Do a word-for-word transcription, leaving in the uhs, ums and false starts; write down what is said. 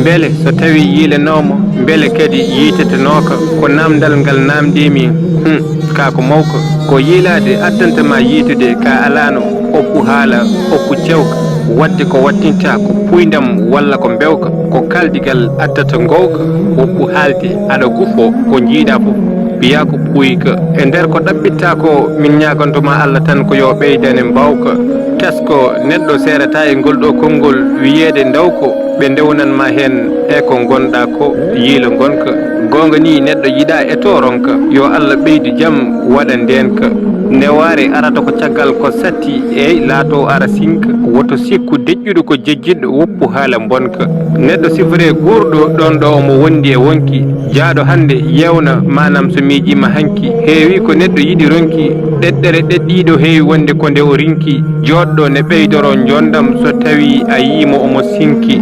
Mbele so tawii yiilanoomo, mbele kadi yiitetenooka? Ko naamndal ngal naamndii-mi, hum, kaa ko mawka. Ko yiilaade addanta ma yiitude ka alaano, oppu haala, oppu cewka. Waɗde ko waɗtinta ko puuyndam walla ko mbewka, ko kaaldigal addata ngoowka, oppu haalde aɗa gufo ko njiiɗa fof. Mbiyaa ko puuyka. E nder ko ɗaɓɓitta ko, min ñaaganto ma Alla tan ko yo ɓeydane mbaawka. Tesko, neɗɗo seerata e ngol ɗo konngol wiyeede ndawko, ɓe ndewnan ma heen e ko ngonɗa ko, yiila ngonka. Goonga ni neɗɗo yiɗa e to ronka, yo Alla ɓeydu jam waɗa ndeenka. Newaare arata ko caggal ko satti, eey laato ara sinka, woto sikku deƴƴuɗo ko jejjitɗo, woppu haala mbonka. Neɗɗo sifre guurɗo ɗoon ɗo omo wondi e wonki, jaaɗo hannde yeewna maanaam so miijiima hanki. Heewi ko neɗɗo yiɗi ronki, ɗeɗɗere ɗeɗɗiiɗo heewi wonde ko nde o rinki, jooɗɗo ne ɓeydoro njonndam so tawii a yii mo omo sinki.